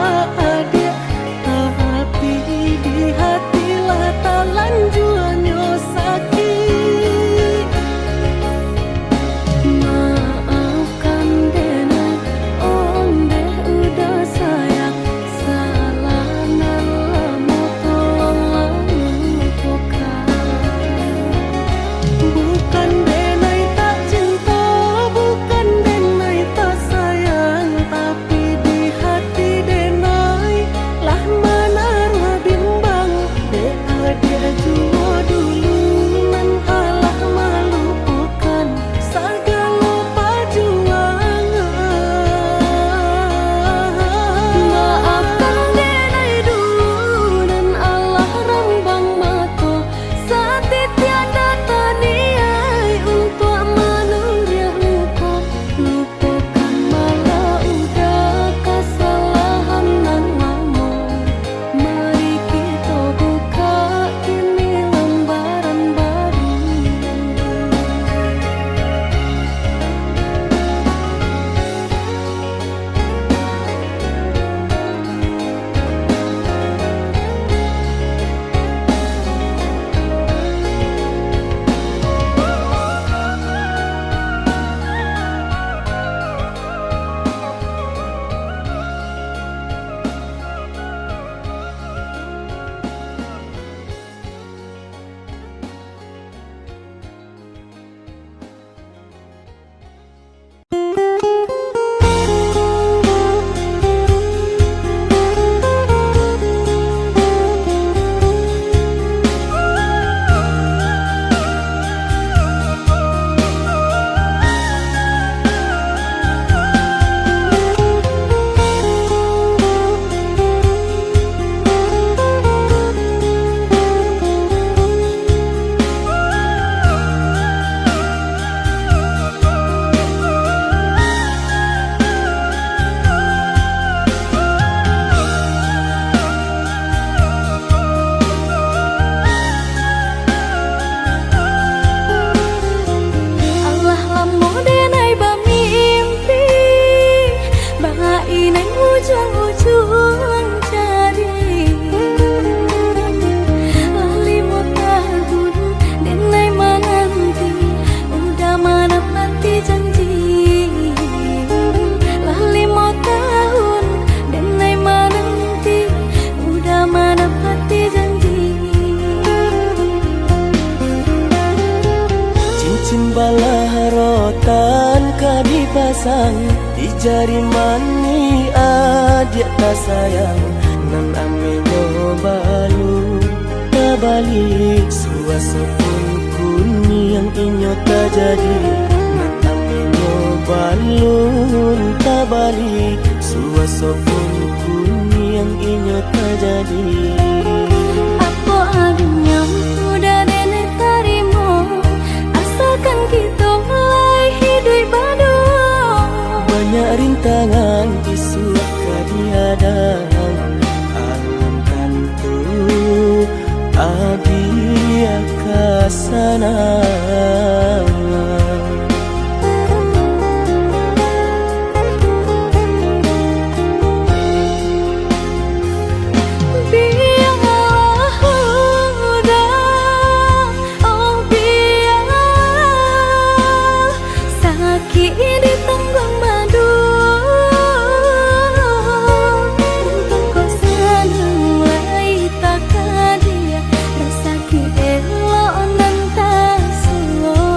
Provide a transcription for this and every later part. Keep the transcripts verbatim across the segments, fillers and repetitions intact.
adiak, tapi di hati lah talanjuanyo sakik. Maafkan denai, ondeh uda sayang, salah nan lamo tolonglah lupokan. Bukan denai tak cinto, bukan denai tak sayang, tapi di hati denai lah manaruah bimbang. Dek adiak juo dulu nan alah malupokan sagalo pajuangan. Maafkan denai dulu nan alah rambang mato, satitiak data niaik untuak manuriak luko. Lupokan malah uda kasalahan nan lamo. Mari kito bukak kini lambaran baru. Alah lamo denai bamimpi, bak inai ujuang-ujuang jadi. Lah limo tahun denai mananti, uda manapati janji. Lah limo tahun denai mananti, uda manapati janji. Cincin balah rotan ka dipasang di jari manih adiak tasayang, nan ameh nyo balu tabali, suaso pun kuniang inyo tajadi, nan ameh nyo balun tabali, suaso pun kuniang inyo tajadi. Apo adonyo uda denai tarimo, asakan kito lai hiduik baduo. Banyak rintangan isuak ka dihadang, alun tantu adiak ka sanang. Bialah udah, oh bialah. Sakik ditangguang baduo, untuang kok sanang lai takadiak, rasa sakik elok nan tasuo.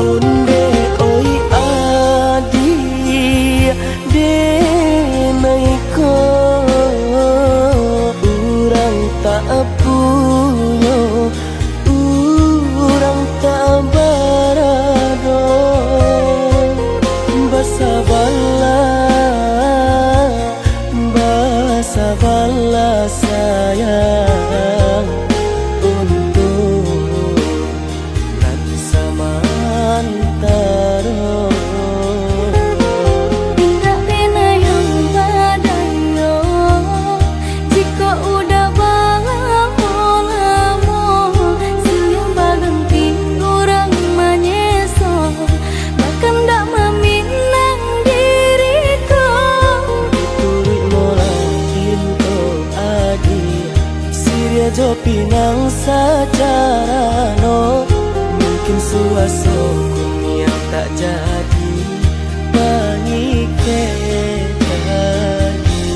Ondeh oi adiak, denai ko urang tak punyo, urang tak barado, basabalah, basabalah sayang untuak nan samantaro. Indak pernah yang badayo, jikok udah balam Pinang sajarano, mungkin suaso kuniang tak jadi pangikek lagi.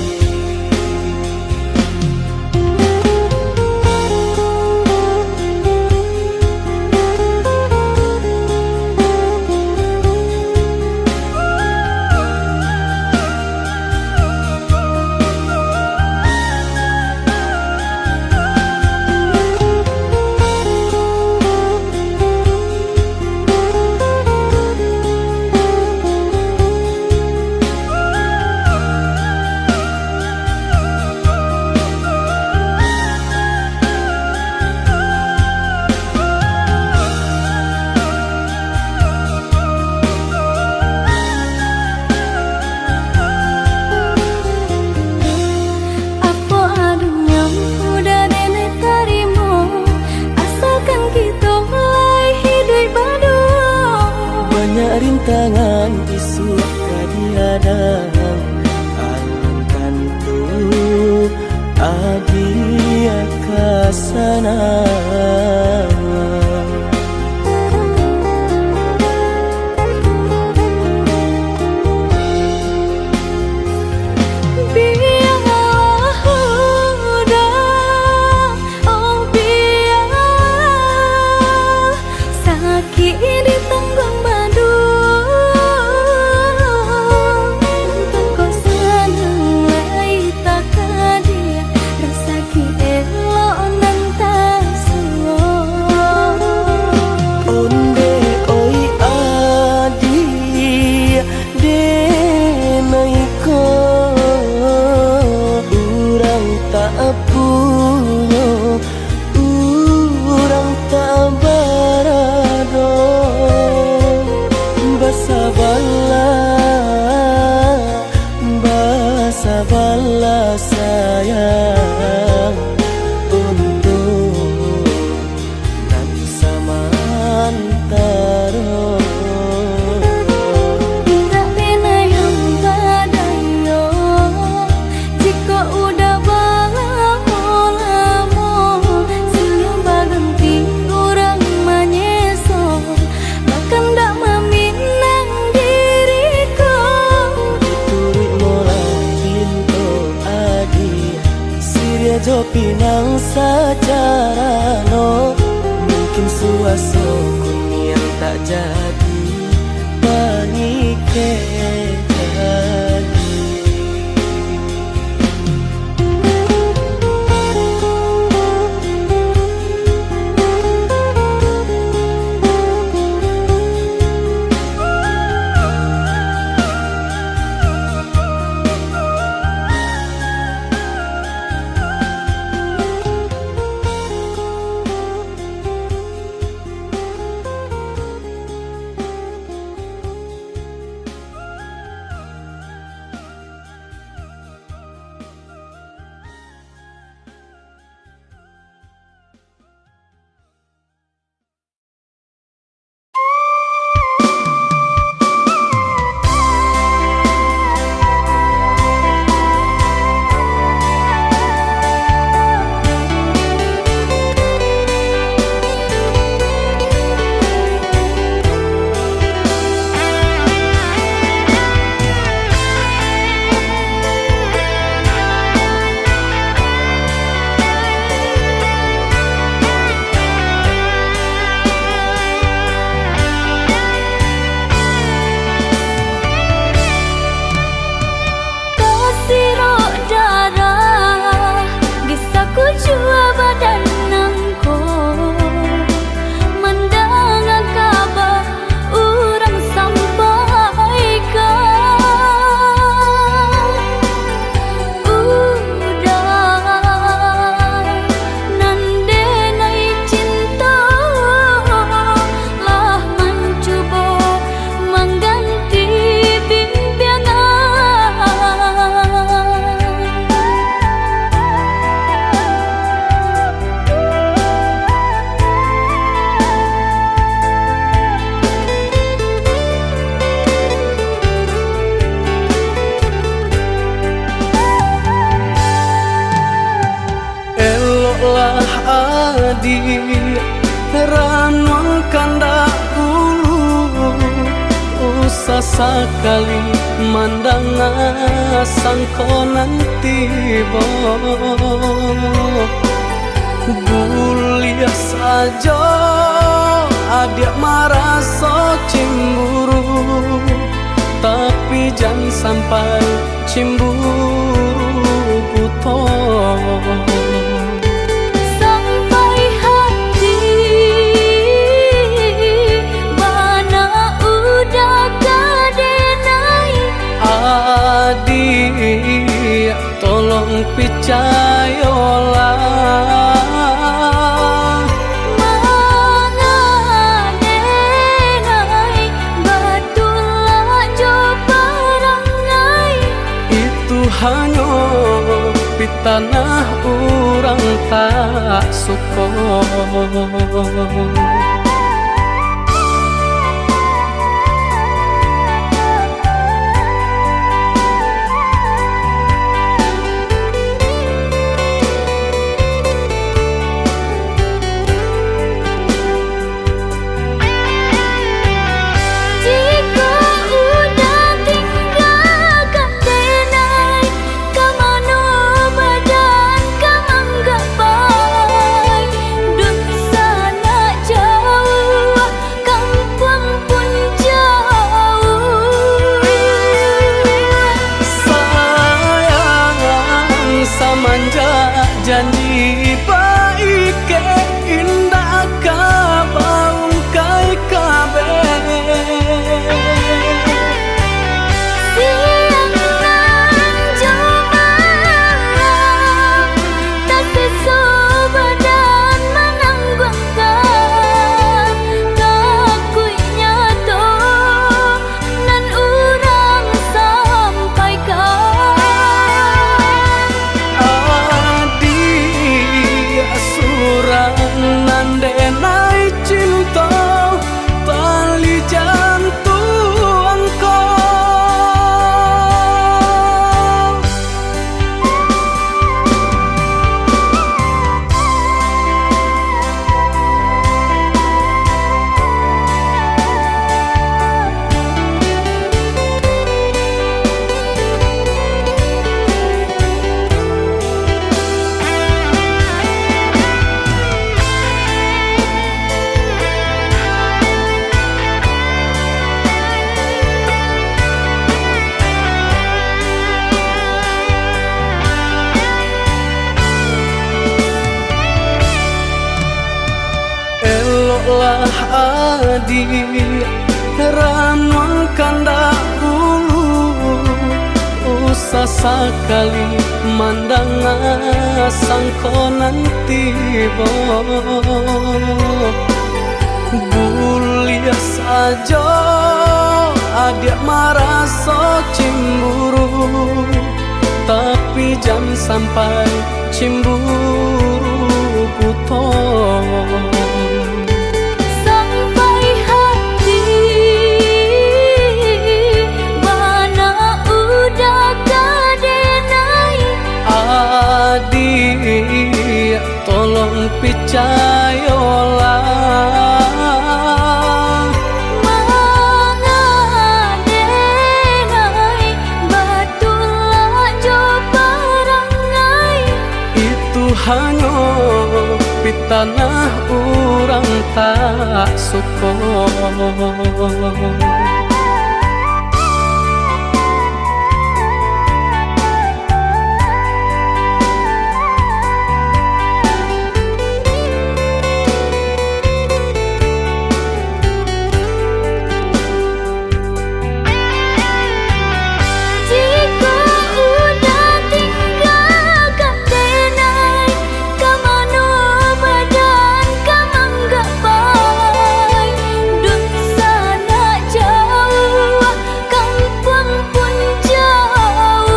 Apo adunyo udah denai tarimo, asalkan kito lai hiduik baduo. Banyak rintangan isuak ka dihadang, alam tantu agiah ka sanang. Bialah udah, oh bialah, sakik ditangguang baduo. Tangko sanang lai takadiak, rasaki elok nan tasuo. Onde oi adiak, denai ko urang tak punyo, urang tak barado. Basabalah, basabalah sayang, untuak nan samantaro. Indak bana yang badayo, jikok udah balamo-lamo, silih baganti urang manyeso, bakandak maminang diri ko. Dituruik molah pinto adiak, siriah jo pinang sajarano, mungkin suaso kuniang tak jadi pangikek lagi. Ranuang kandak ulu, usah sakali mandanga sangko nan tibo. Buliah sajo adiak maraso cimburu, tapi jan sampai cimburu buto. Sampai hati bana udah ka denai. Adiak, tolong picayolah. Manga denai batulak jo parangai. Itu hanyo pitanah urang tak suko. Jikok udah tinggakan denai, ka mano badan ka manggapai? Dunsanak jauah, kampuang pun jauah. Sayang, samanjak janji baikek, indak ka baungkai kabeh. Siang nan jo malam, tasiso badan manangguangkan, takuiknyo tu nan urang sampaikan. Adiak surang nan denai cinto, tali jantuang ko. Eloklah adiak, ranuang kandak ulu, usah sakali mandanga sangko nan tibo. Buliah sajo adiak maraso cimburu, tapi jan sampai cimburu buto. Sampai hati bana udah ka denai. Adiak, tolong picayolah. Manga denai batulak jo parangai. Itu hanyo pitanah urang tak suko. Jikok udah tinggakan denai, ka mano badan ka manggapai? Dunsanak jauah, kampuang pun jauah.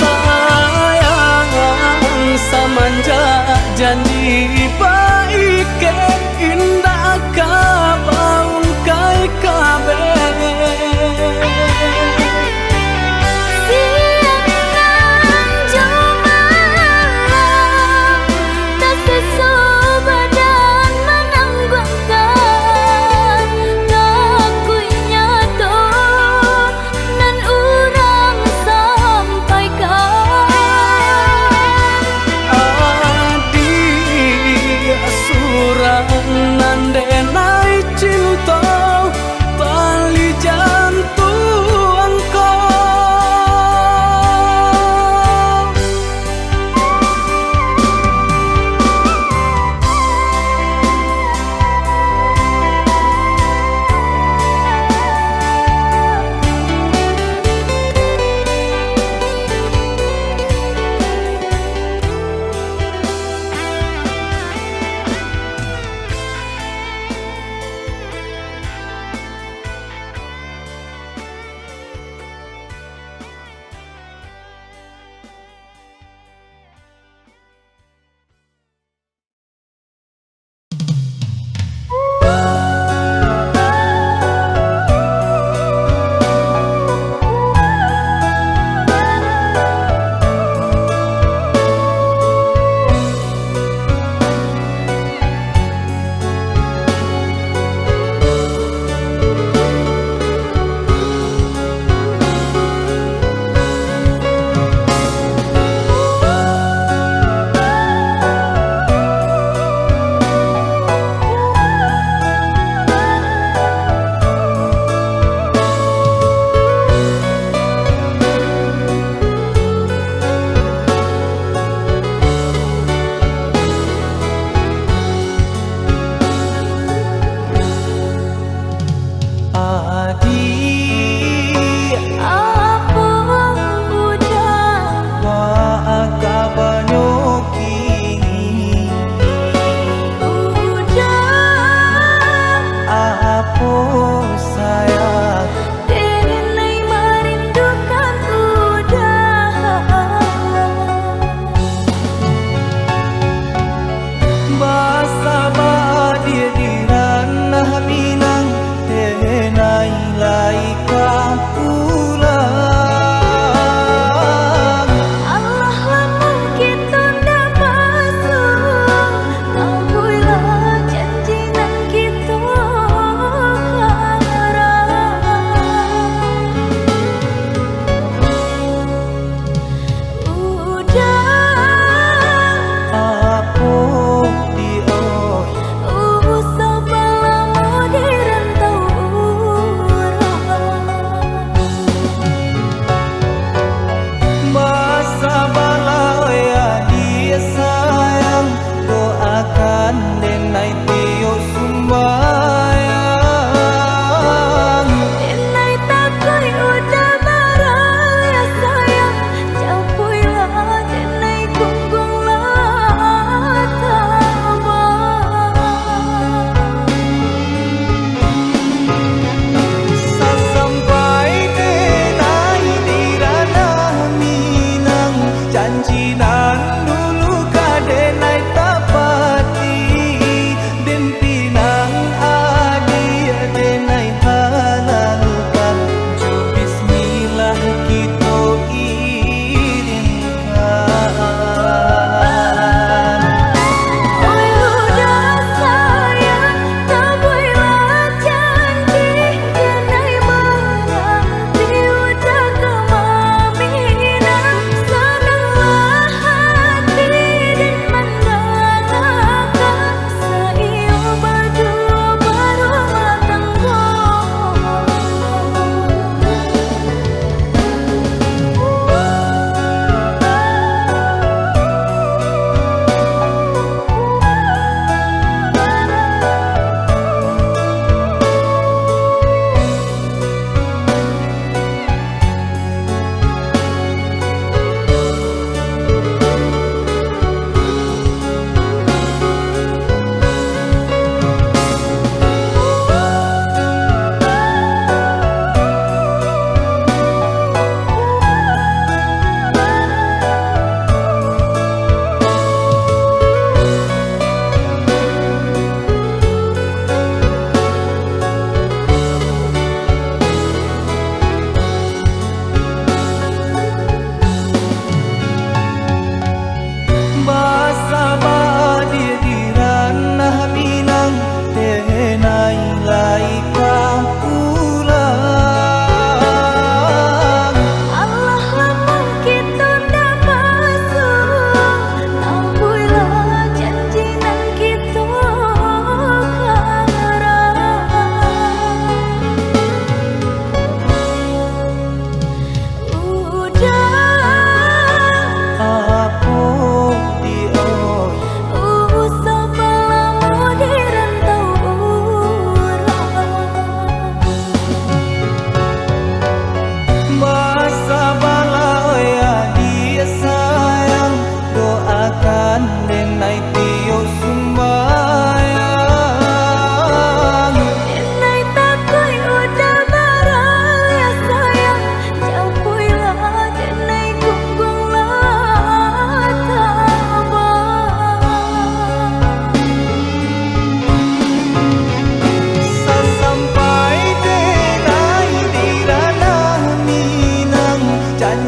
Sayang, samanjak janji baikek, indak ka baungkai kabeh. Siang nan jo malam,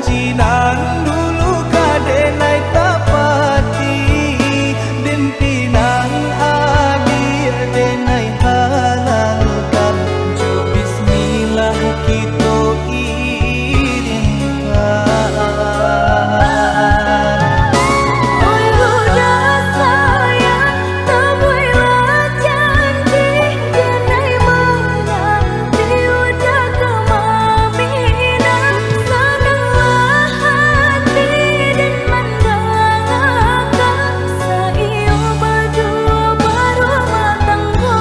Sinan dulu ka denai tapati, den pinang adiak denai halalkan, jo bismillah kito irinkan. Oi uda sayang, tabuiklah janji, denai mananti uda ka maminang, sananglah hati den mandangakan, saiyo baduo barumah tanggo.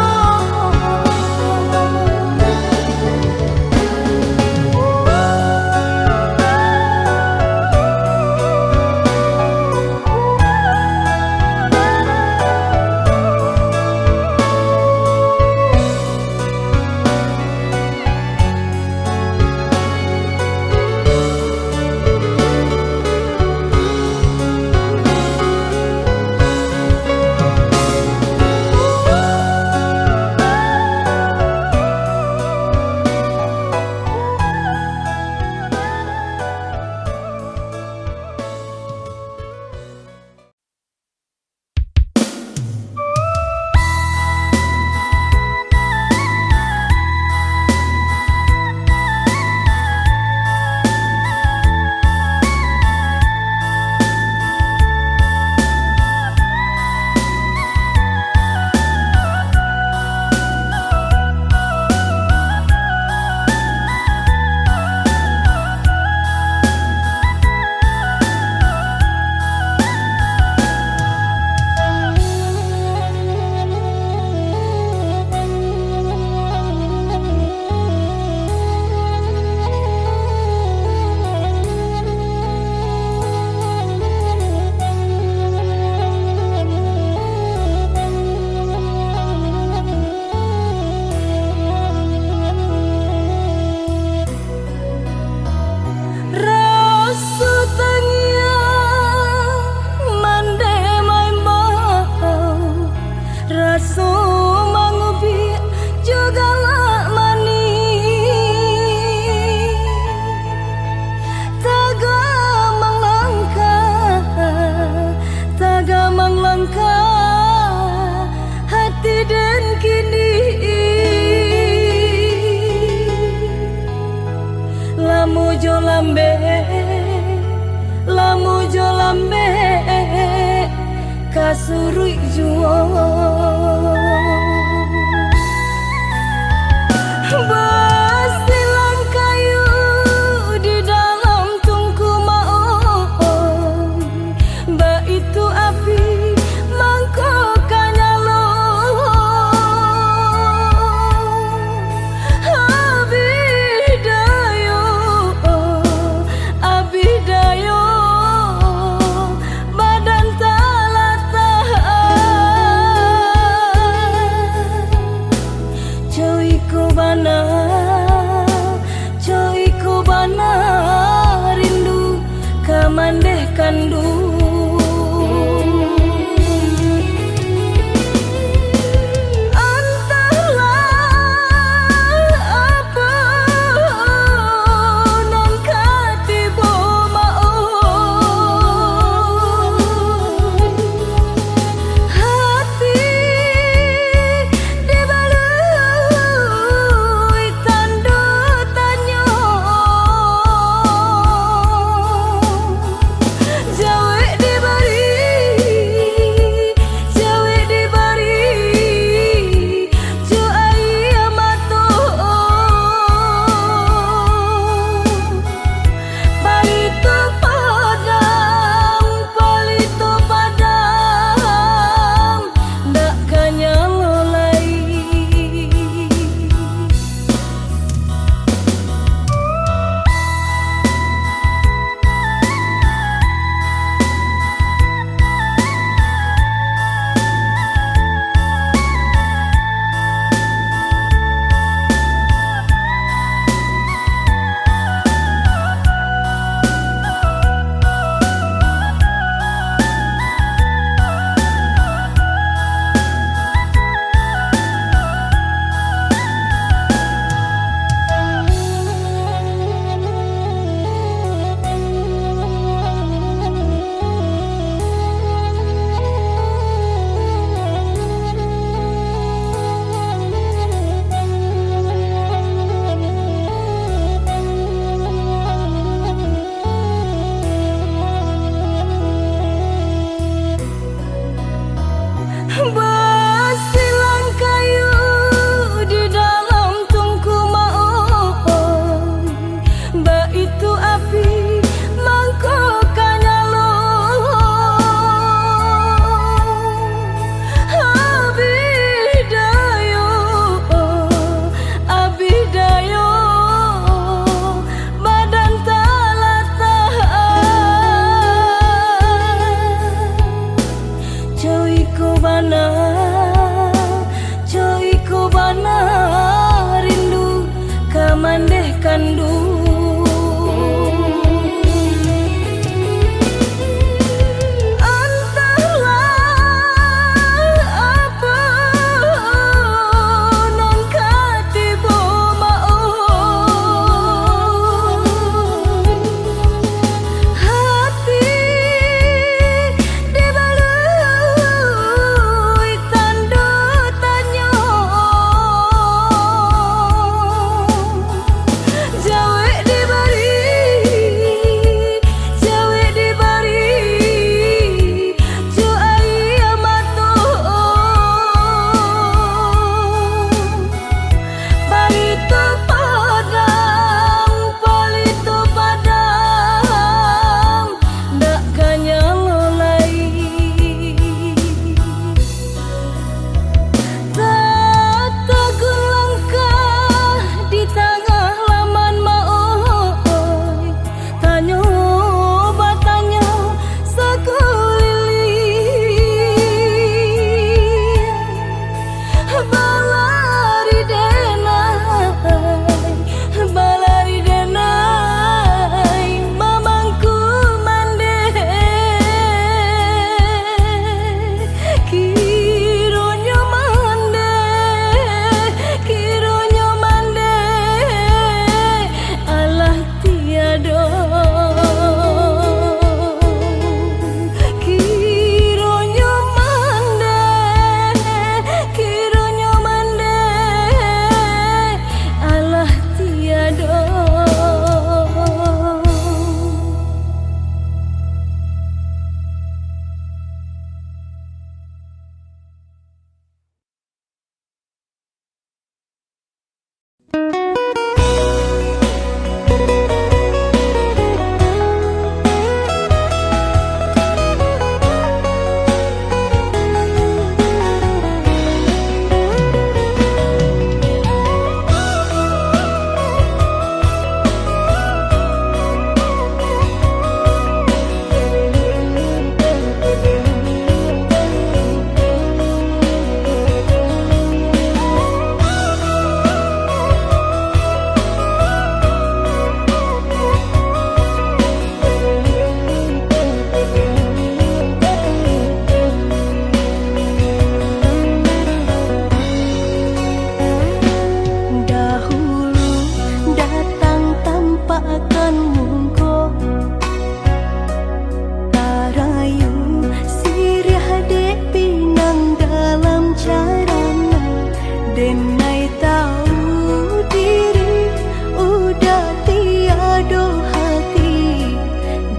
Raso tangiang mandeh maimbau, raso mangubiak jo galak manih. Tagamang langkah, tagamang langkah, hati den kini. Lamo jo lambek, lamo jo lambek, ka suruik juo. Basilang kayu di dalam tungku maoh, baitu api mangko ka nyalo. Abih dayo, abih dayo, badan talatah. Co iko bana, co iko bana, rindu ka mandeh kanduang. Antahlah apo nan ka tibo maoh. Hati dibalui tando tanyo. Jauah Api mangko ka nyalo, abih dayo, abih dayo, badan talatah. Cowik ko bana, cowik ko bana, rindu ka mandeh kanduang. Antahlah apo nan ka tibo maoh. Hati dibalui tando tanyo. Jawek dibari, jawek dibari, jo aia mato. Palito padam, palito padam, ndak ka nyalo lai. Tatagun langkah di tangah laman maoh, tanyo batanyo sakuliliang. Balari denai, balari denai, mamangku mandeh. Kironyo mandeh, kironyo mandeh, alah tiado. Kironyo mandeh, kironyo mandeh, alah tiado. Dahulu datang tampakkan muko, tarayu siriah dek pinang dalam carano. Denai tahu diri, udah tiado hati.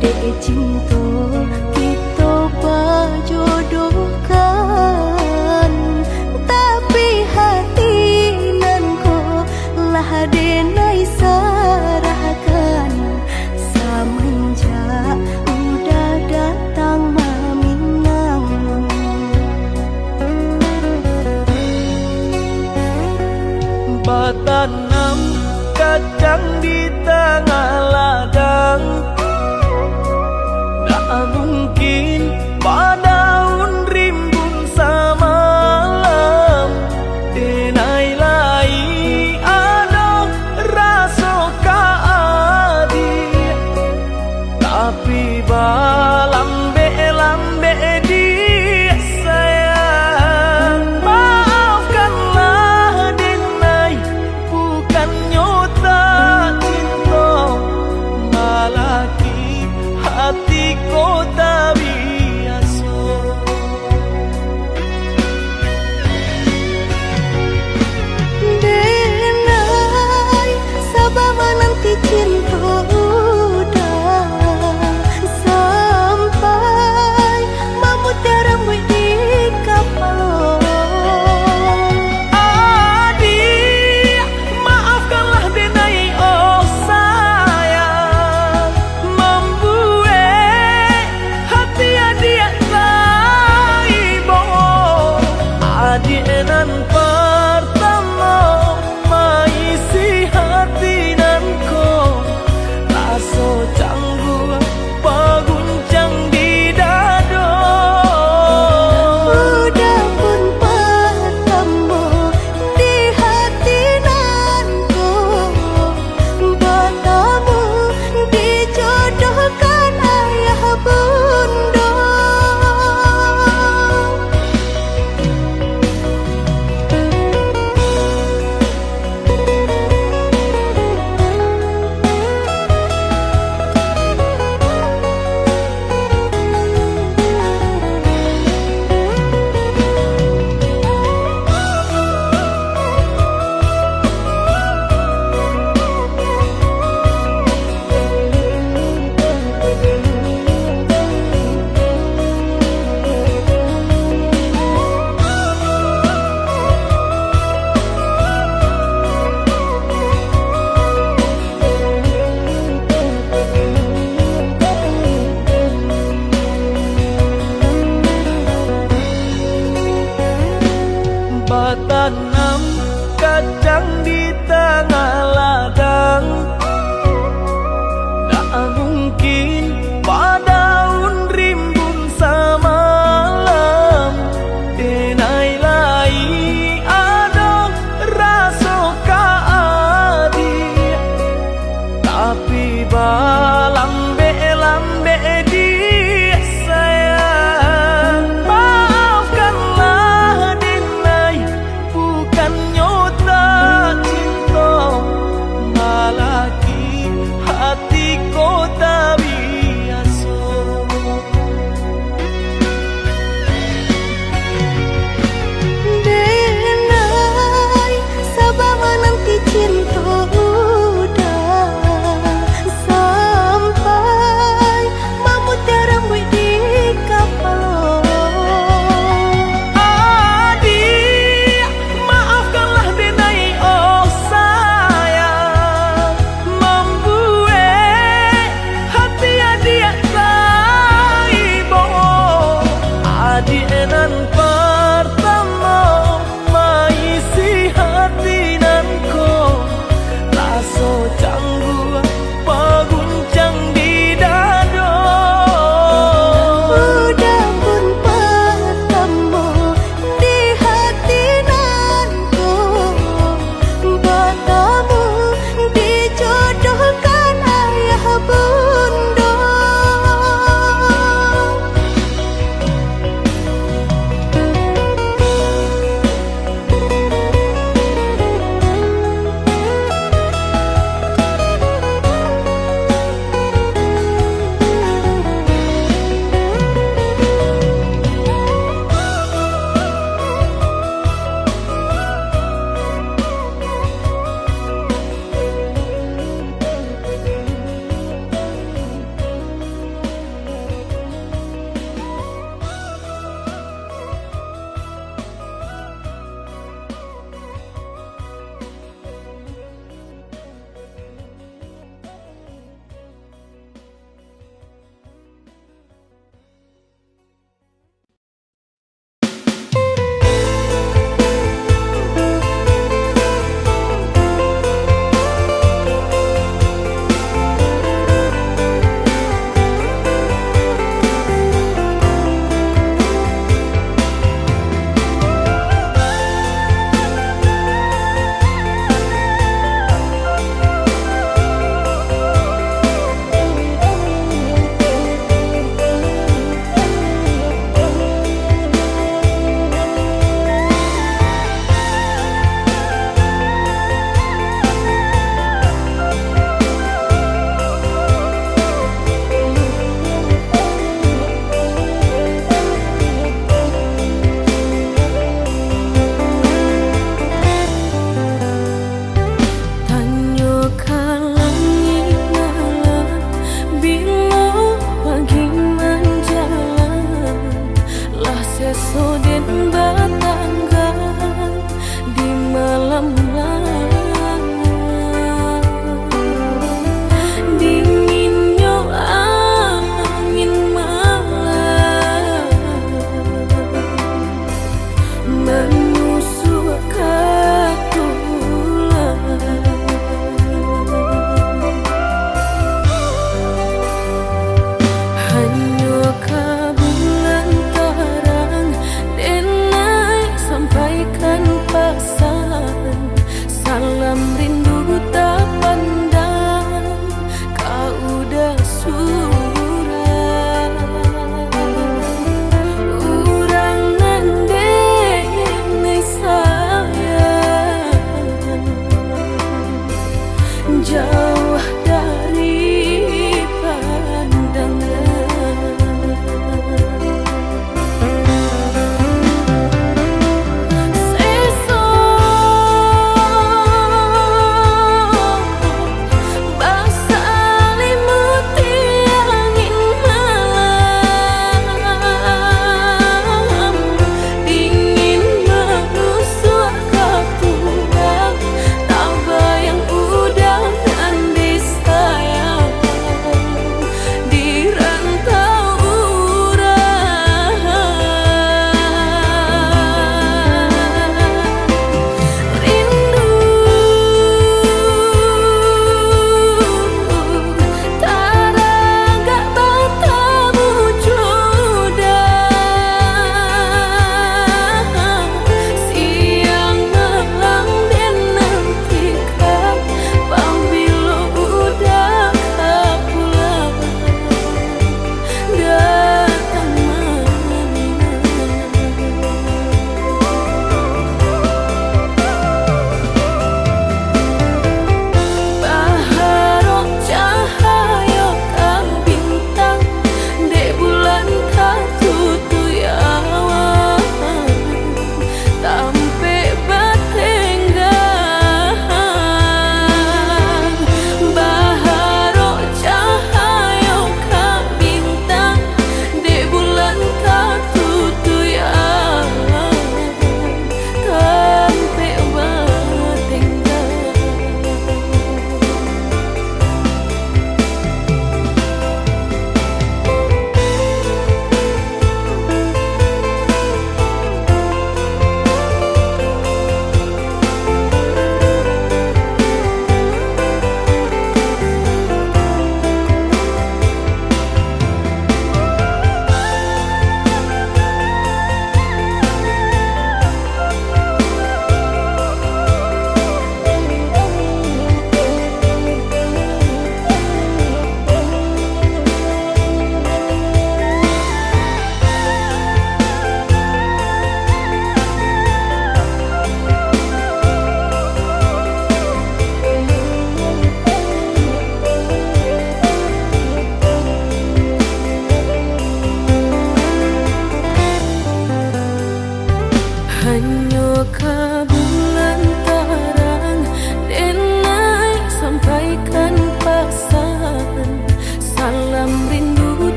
Dek cinto kito bajodohkan, tapi hati nan ko lah denai sarahkan, samanjak udah datang maminang. Batanam kacang di tangah ladang, ndak mungkin badaun rimbun samalam. Denai lai ado raso ka adiak, tapi balambek-lambek diak sayang. Maafkanlah denai, bukannyo tak cinto, malah hati ko tak biaso. Denai, saba mananti cinto udah sampai mamutiak rambuik di kapalo. Adiak, maafkanlah denai, oh sayang.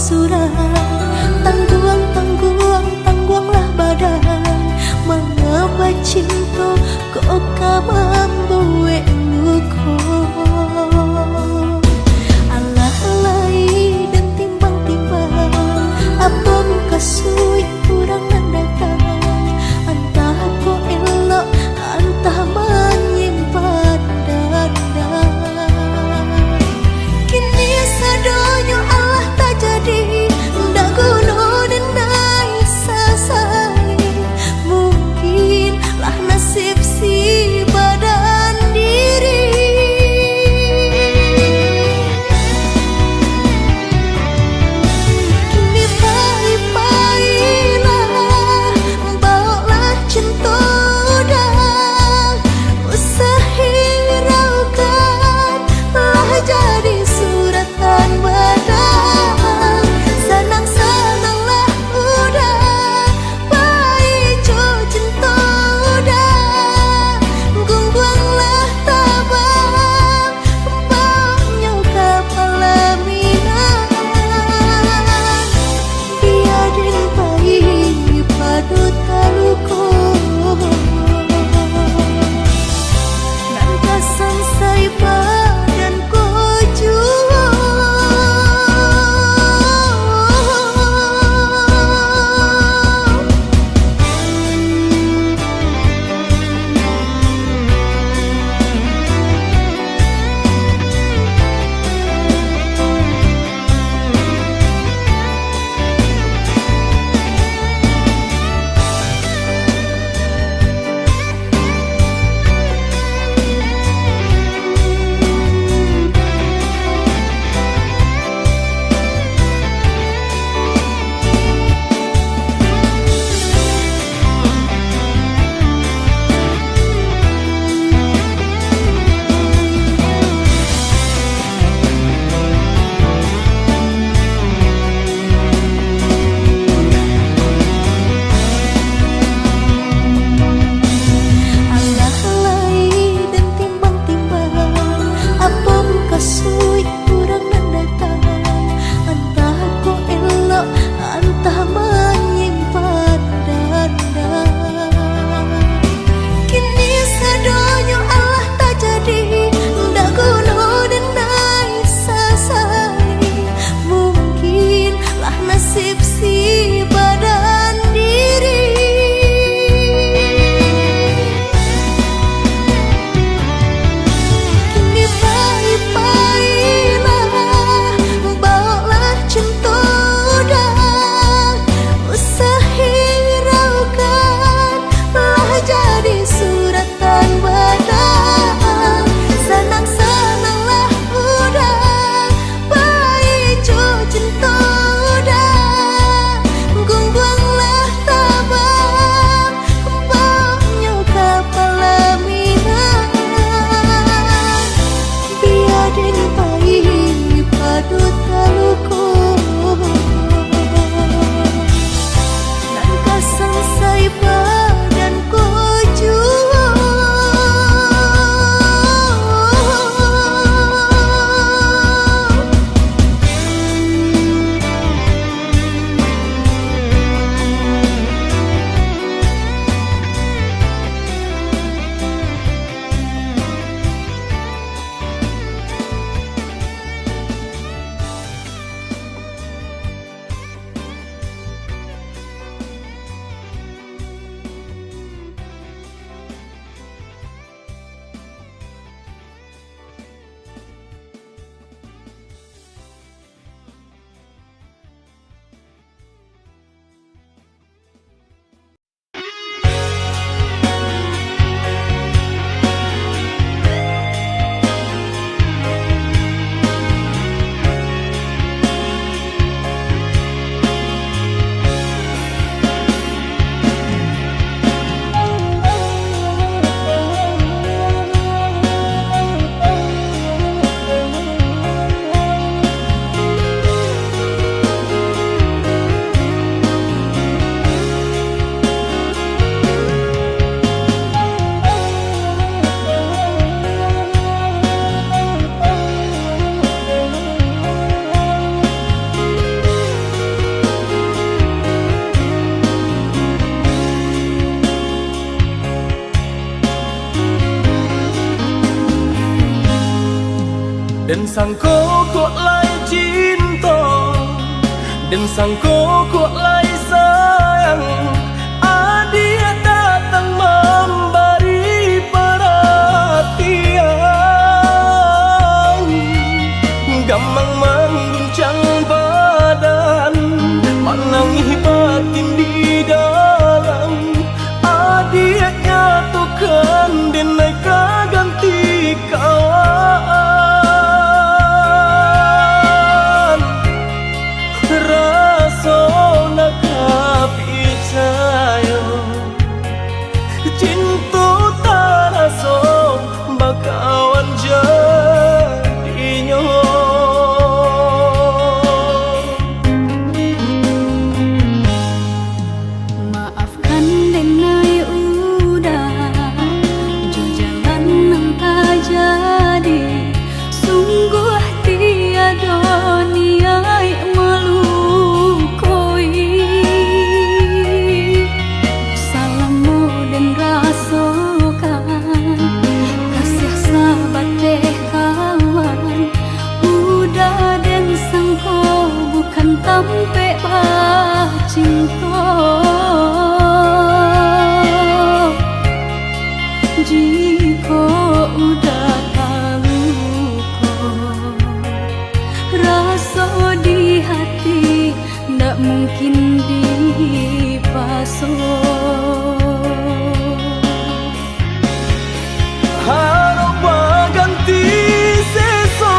Surang, tangguang, tangguang, tangguanglah badan. Manga bacinto kok ka mambuek luko. Alah lai den timbang-timbang, apo mukasuik urang nan datang. Antah kok elok, antah manyimpan danda. Kini sadonyo alah tajadi, Den sangko kok lai cinto, den sangko kok lai sayang, adiak datang mambari paratian. Gamang mangguncang badan, manangih batin di dalam. Adiak nyatokan, den ai ka ganti kawan. Raso nak ka picayo, cinto taraso bakawan jadinyo. Maafkan den ai Uda, jo jalan nan tajadi, sungguah tiado niaik malukoi. Salamo den rasokan, kasiah sabateh kawan, Uda den sangko bukan tampek bacinto. Jikok Uda taluko, raso di hati ndak mungkin dipaso. Harok baganti seso,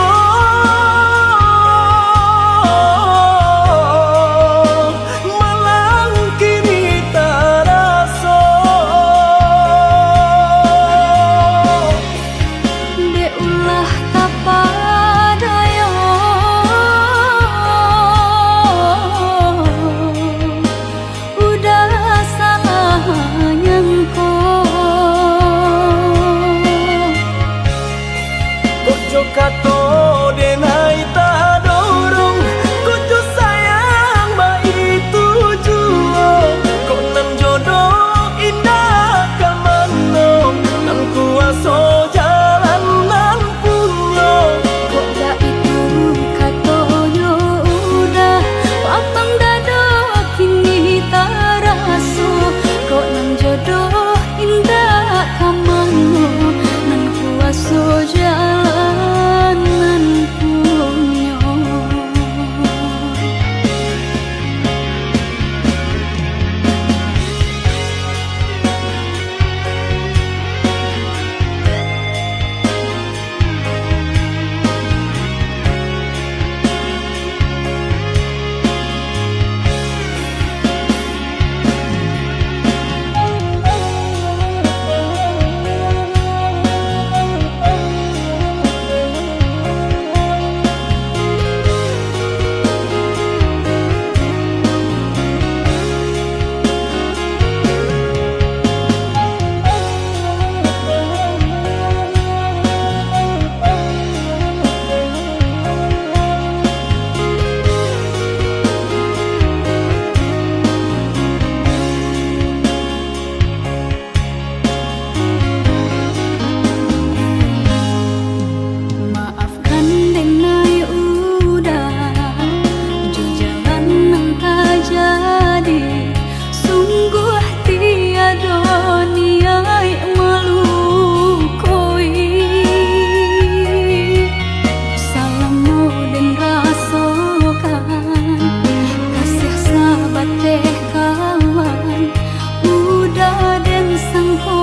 malang kini taraso. Dek ulah tapadayo, Uda salah nyangko. Kok jo kato den ai tadorong, kok jo sayang baitu juo, kok nan jodoh indak ka mano, nan kuaso jalan nan punyo. Kok baitu katonyo Uda, lapang dado kini taraso, kok nan jodoh indak ka mano, nan kuaso jalan nan punyo. Maafkan den ai Uda, jo jalan nan tajadi, sungguah tiado niaik malukoi. Salamo den rasokan, kasiah sabateh kawan, Uda den sangko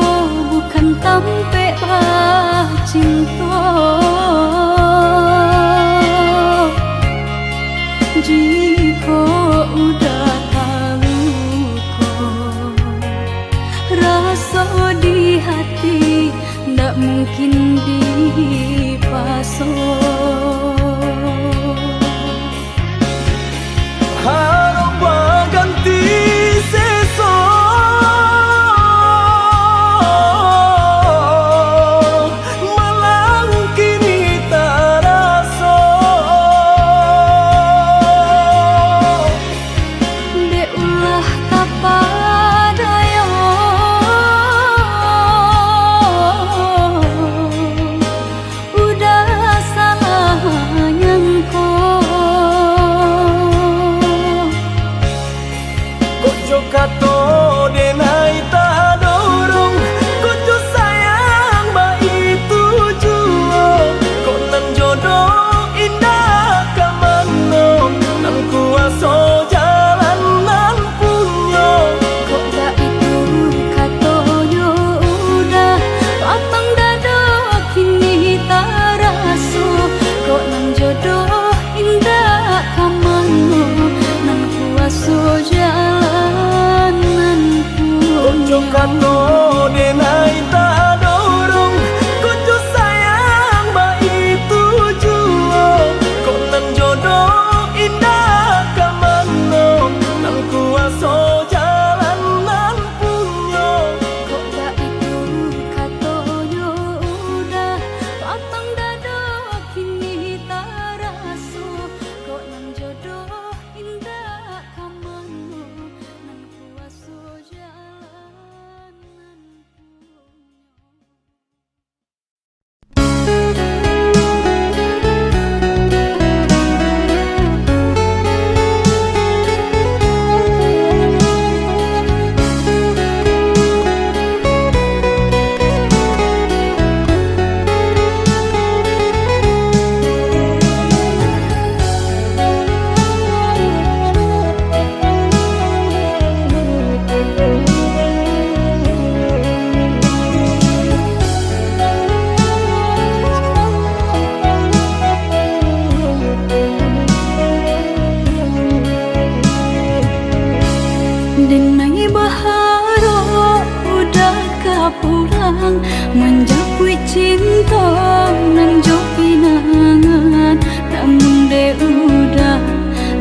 bukan tampek bacinto. Jikok Uda taluko, raso di hati ndak mungkin dipaso. Harok baganti seso, malang kini taraso. Dek ulah tapadayo, Uda salah Denai baharok Uda ka pulang, manjapuik cinto nan jo pinangan. Namun dek Uda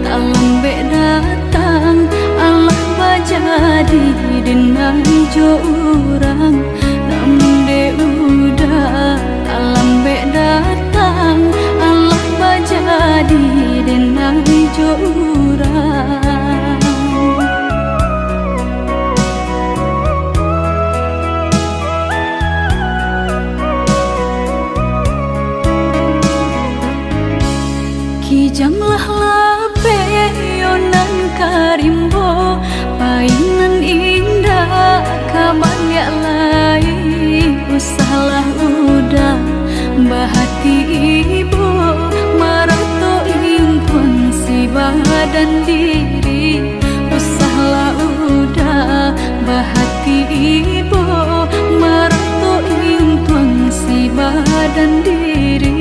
talambek datang, alah bajadi denai jo urang. Namun dek Uda talambek datang, alah bajadi denai jo urang. Kijanglah lapeh yo nan ka rimbo, pai nan indak ka baliak lai. Usahlah Uda bahati ibo, marato intuang si badan diri. Usahlah Uda bahati ibo, marato intuang si badan diri.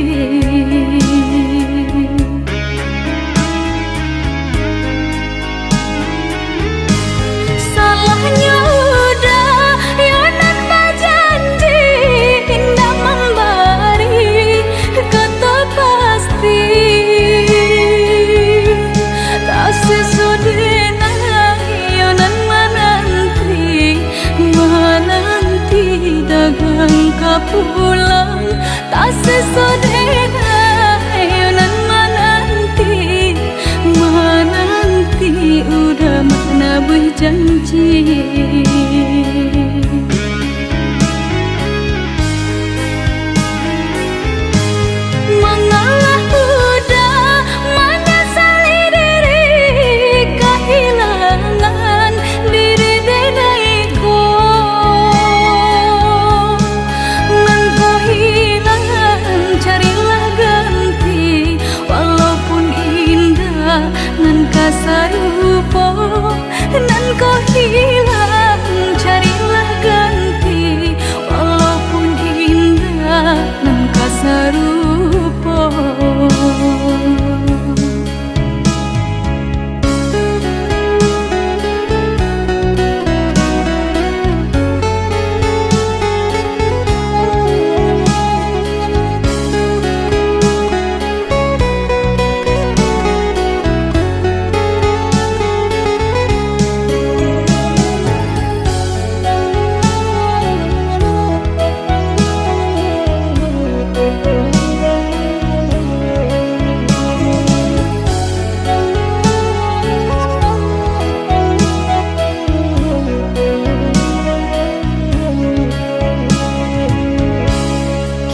Salahnyo Uda yo nan bajanji, indak mambari kato pasti. Tasiso denai yo nan mananti, mananti dagang ka pulang. Tasiso denai yo nan mananti, mananti Uda manabuih janji. Mangalah Uda manyasali diri kahilangan diri denai ko. Nan ko hilang, carilah ganti, walaupun indak nan ka sarupo. Nan ko hilang, carilah ganti, walaupun indak nan ka sarupo.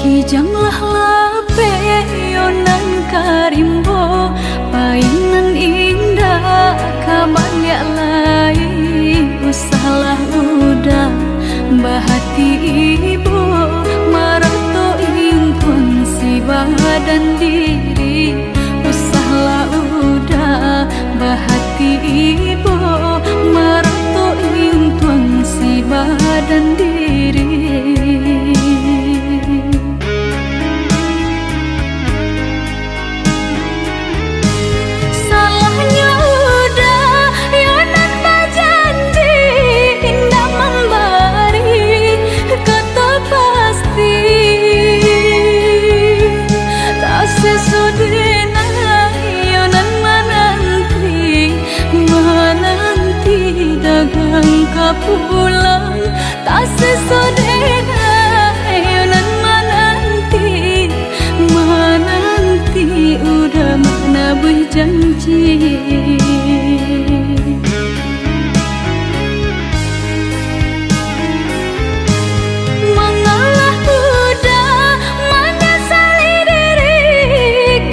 Kijanglah lapeh yo nan ka rimbo, pai nan indak ka baliak lai. Usahlah Uda bahati ibo, marato intuang si badan diri. Usahlah Uda bahati ibo, marato intuang si badan diri. Salahnyo Uda yo nan bajanji, indak mambari kato pasti. Tasiso denai yo nan mananti, mananti dagang ka pulang. Tasiso denai yo nan mananti, mananti Uda manabuih janji. Mangalah Uda manyasali diri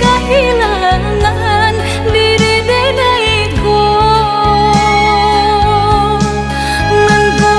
kahilangan diri denai ko. Nan ko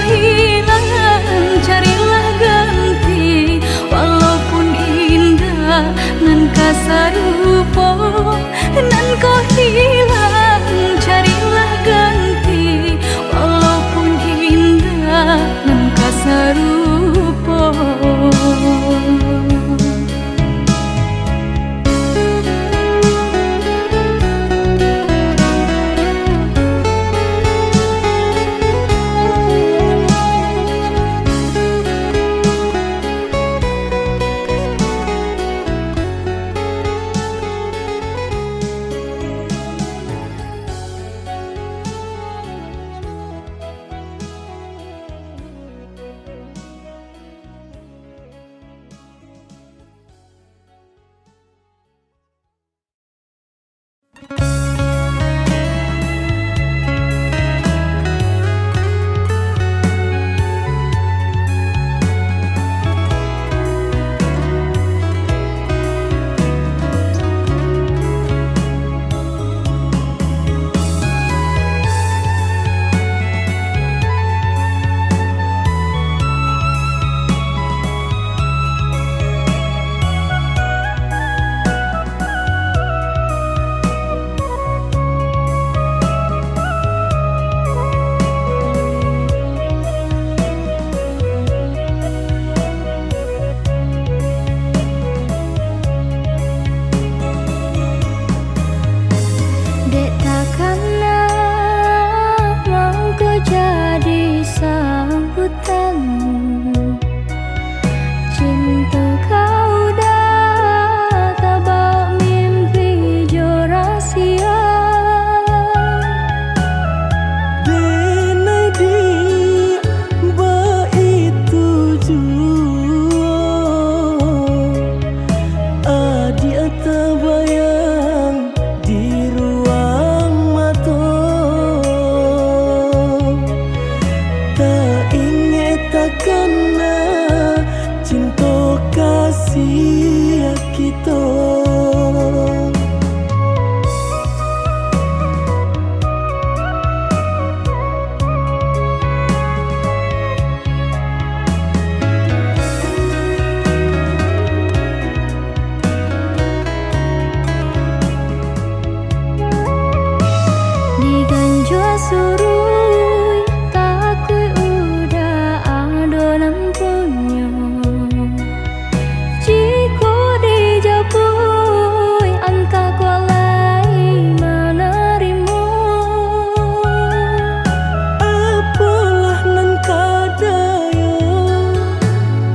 Cinto kau dah tabao mimpi jo rasia. Denai di baitu juo, adiak tabayang di ruang mato. Taingek takana cinto kasiah kito. Diganjua suruik, takuik uda ado nan punyo. Jikok dijapuik, antah kok lai manarimo. Apolah nan ka dayo,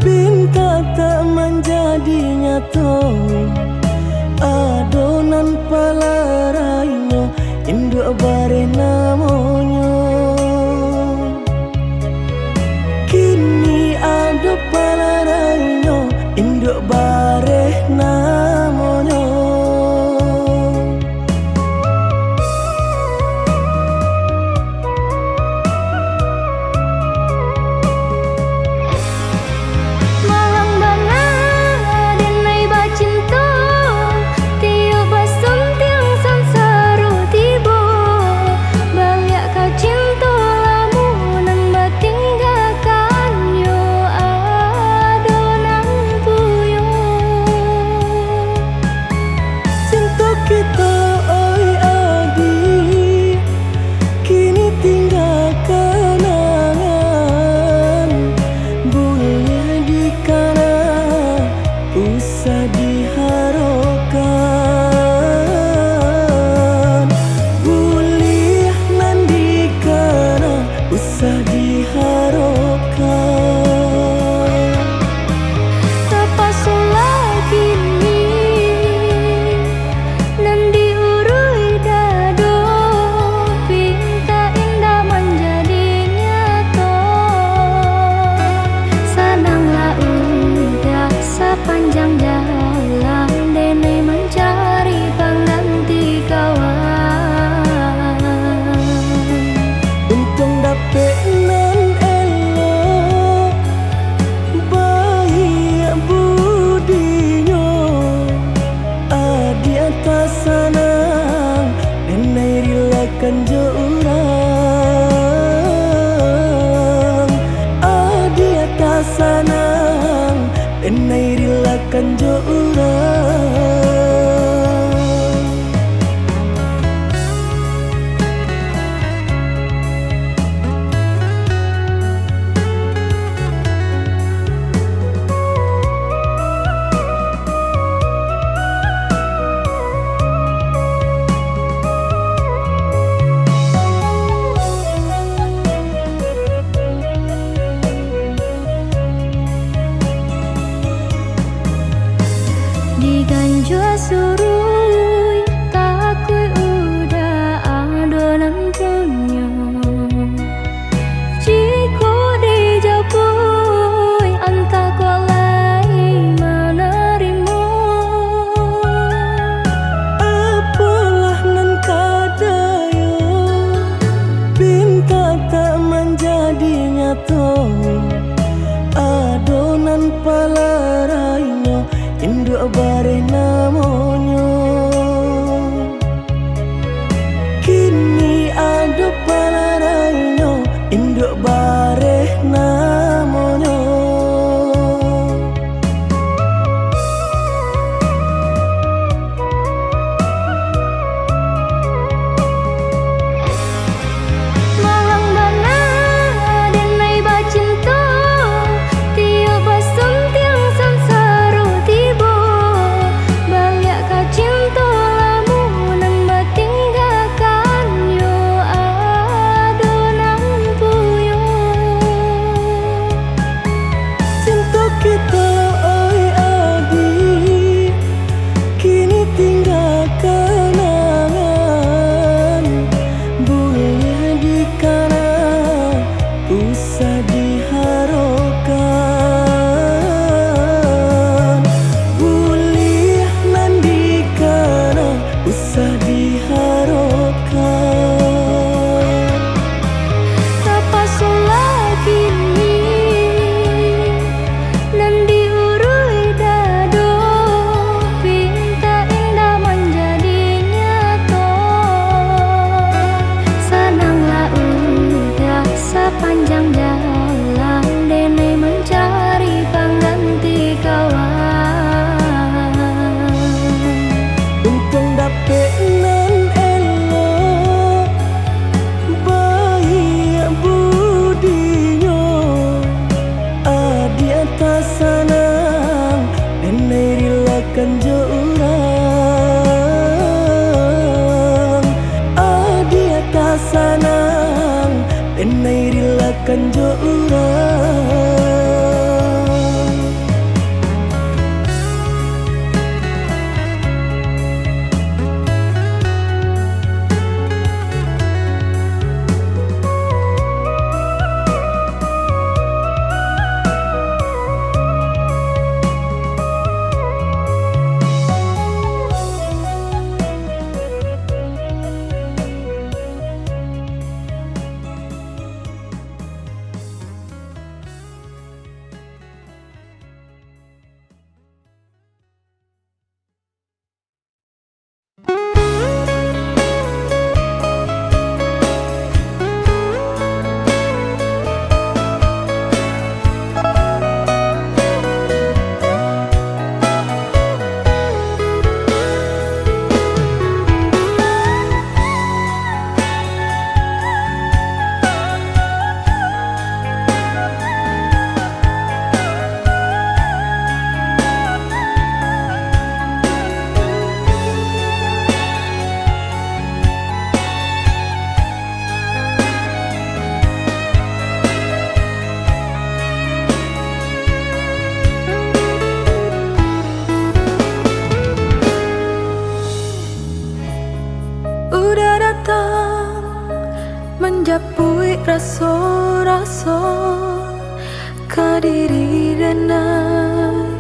pinta tak manjadi nyato. Ado nan palarainyo, induak bareh namonyo. Kini ado palarainyo, induak bareh namonyo. Malang bana denai bacinto, tiok basuntiang sansaro tibo. Baliak ka cinto lamo nan batinggakan yo ado nan puyo. Cinto kito, oi adiak, kini tingga kanangan. Buliah dikana, usah diharokan. Buliah nan dikana, usah diharokan. Tapasolah kini nan diuruih dado, pinta indak manjadi nyato. Sananglah uda sapanjang jalan, denai mancari pangganti kawan. Untuang dapek nan elok, baiak budinyo, adiak tasanang, denai rilakan jo urang. Adiak tasanang, denai rilakan jo urang. Kan jo urang. Udah datang manjapuik raso-raso ka diri denai,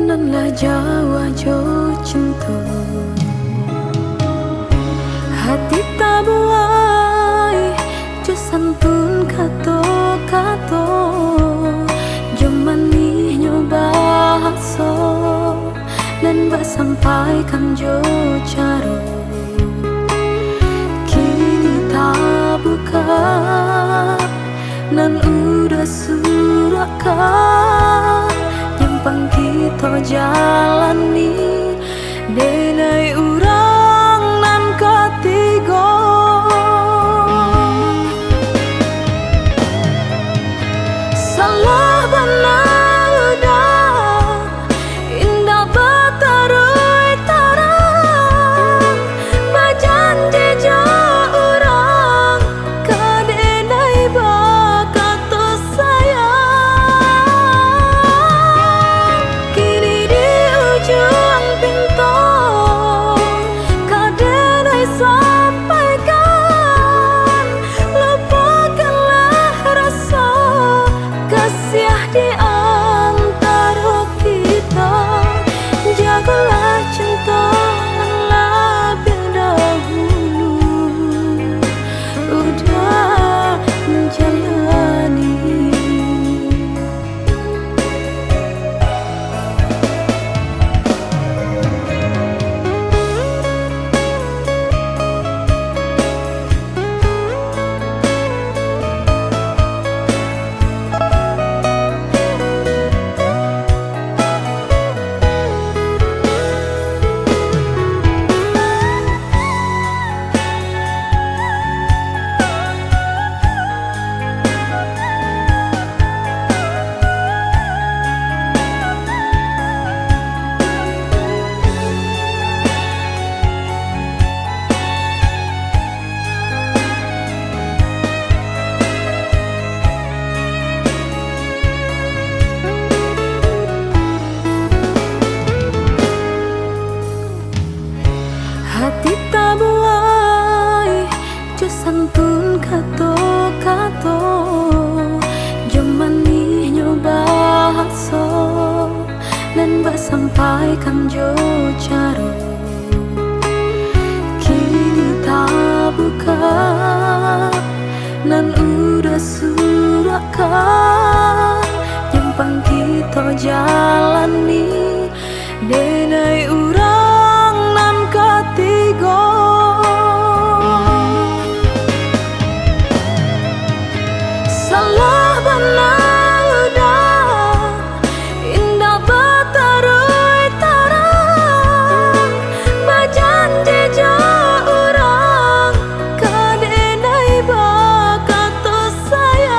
nan lah jauah jo cinto. Hati tabuai jo santun kato-kato, jo manihnyo bahaso, nan basampaikan jo caro. Kini tabuka nan udah surahkan, nyampang kito jalani, denai urang nan katigo. Salah bana udah, indak bataruih tarang, bajanji jo urang, ka denai bakato sayang. Kini di ujuang pinto, ka denai sampaikan, lupokanlah raso kasiah di antaro kito, jagolah cinto nan labiah dahulu udah manjalani. Hati tabuai jo santun kato-kato, jo manihnyo bahaso, nan basampaikan jo caro. Kini tabuka nan udah surahkan, nyampang kito jalani, denai urang nan katigo. Salah bana udah, indak bataruih tarang, bajanji jo urang, ka denai bakato sayang.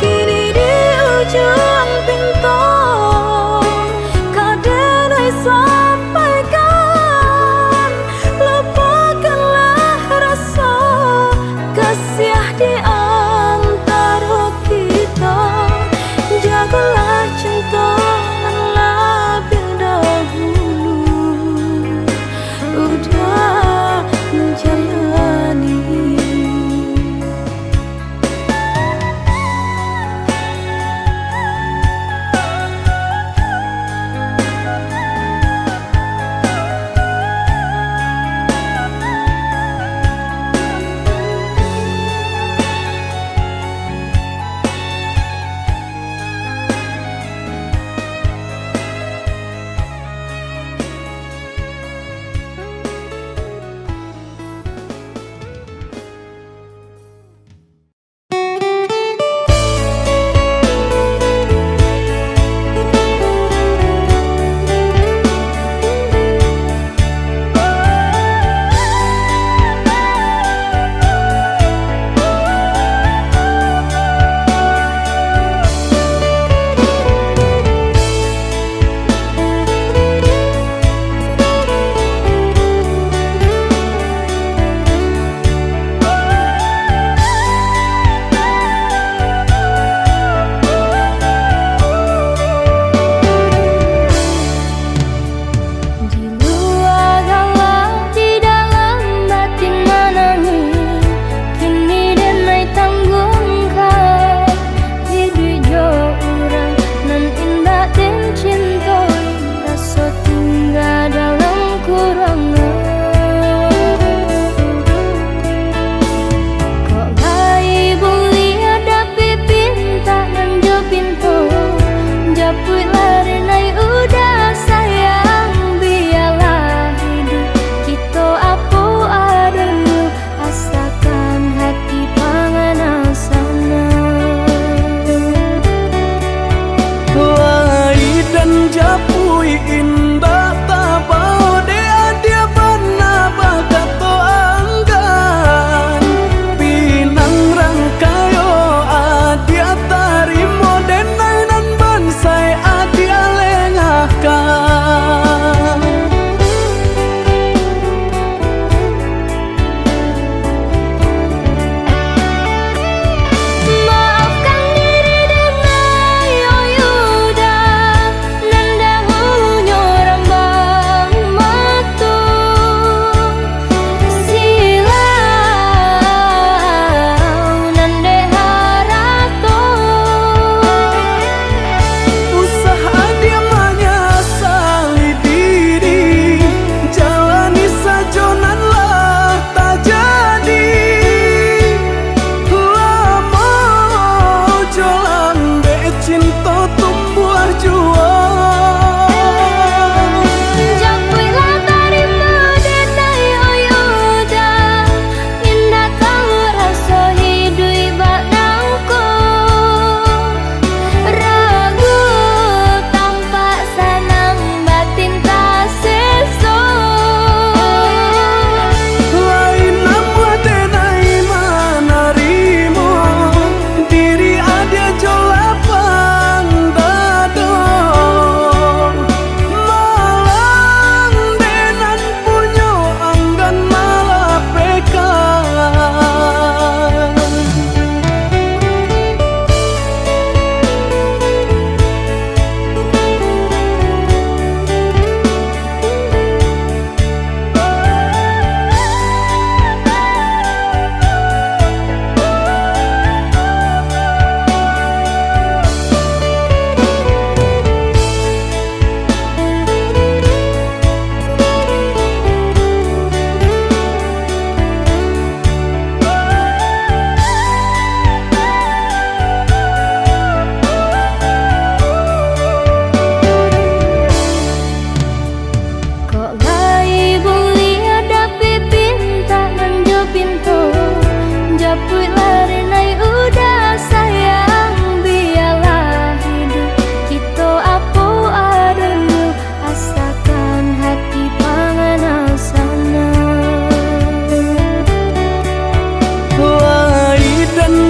Kini di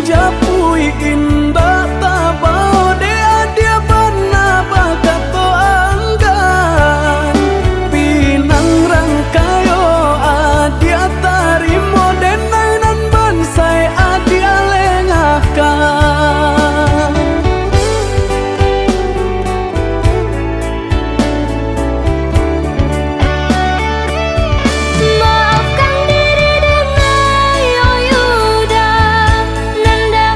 Japuik indak tabao dek adiak bana bakato anggan. Pinang rangkayo adiak tarimo, denai nan bansaik adiak lengahkan. Maafkan diri denai, oh Yuda, nan dah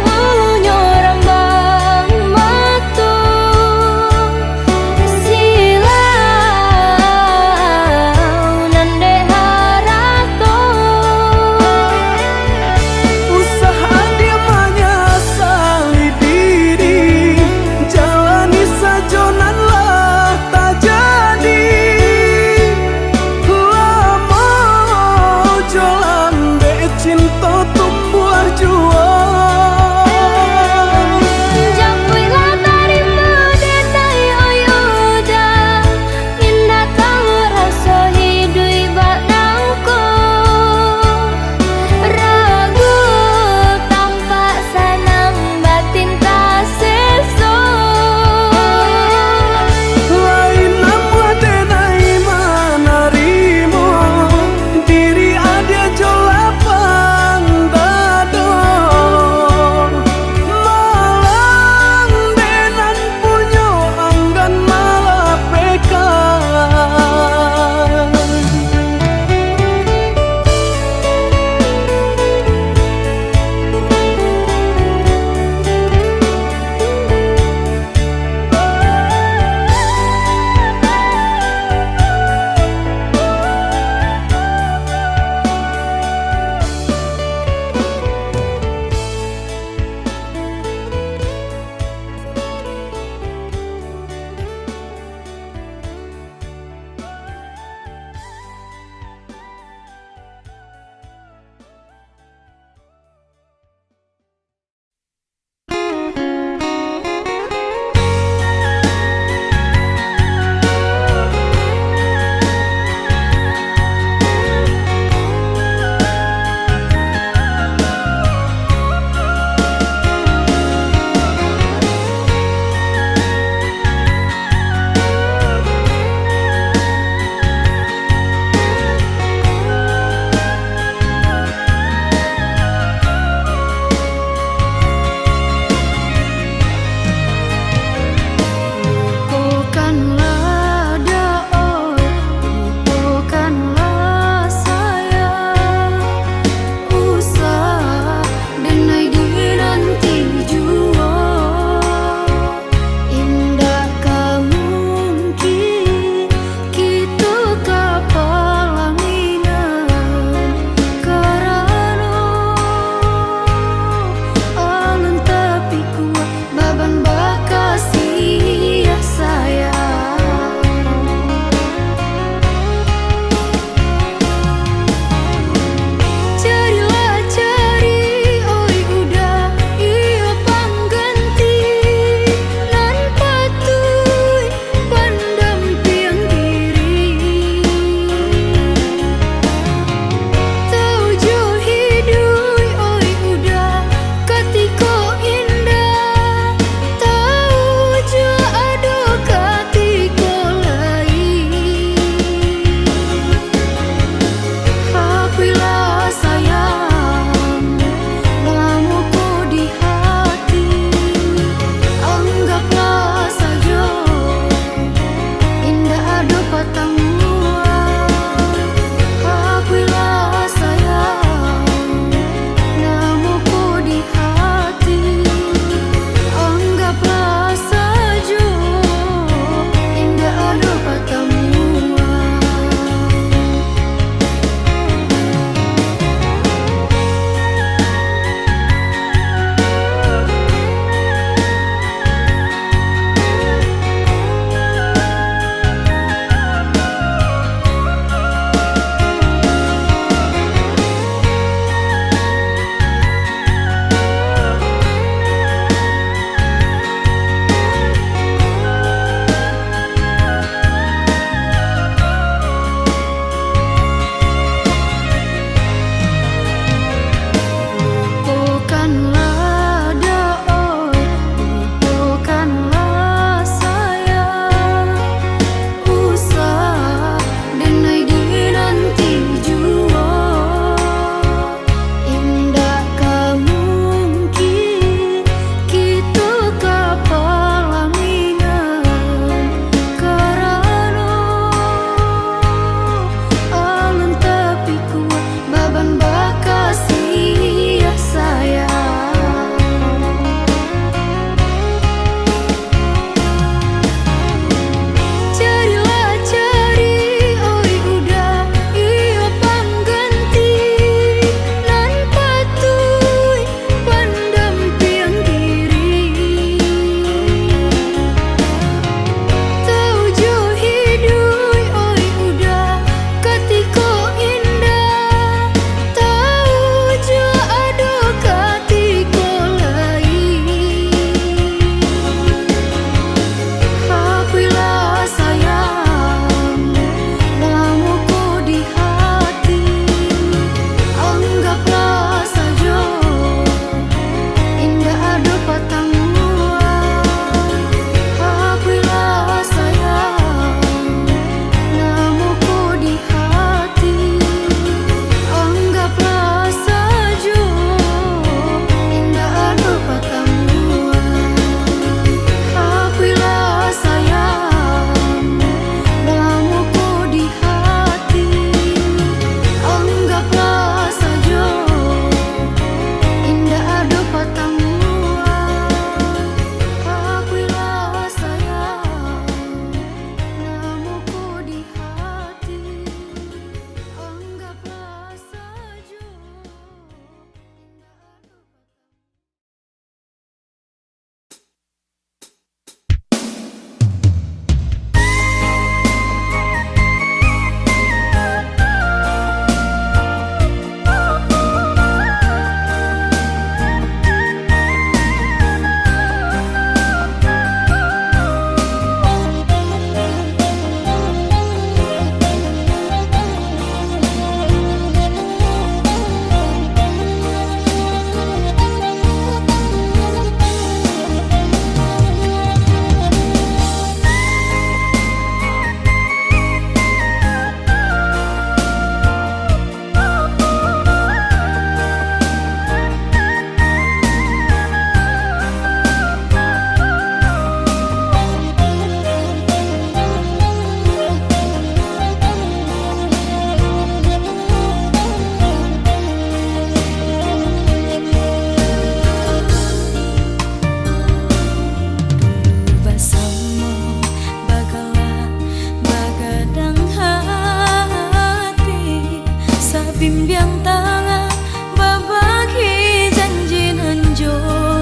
Bimbiang tangan babagi janji nan jo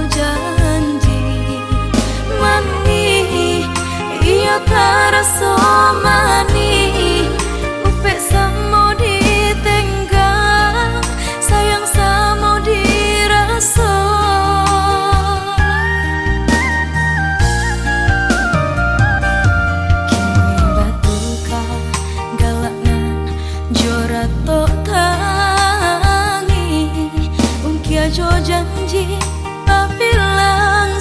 janji. Manih, iyo taraso manih. Upek samo ditenggang, sayang samo diraso. Kini batuka galak nan jo ratok tangih, ungkia jo janji babilang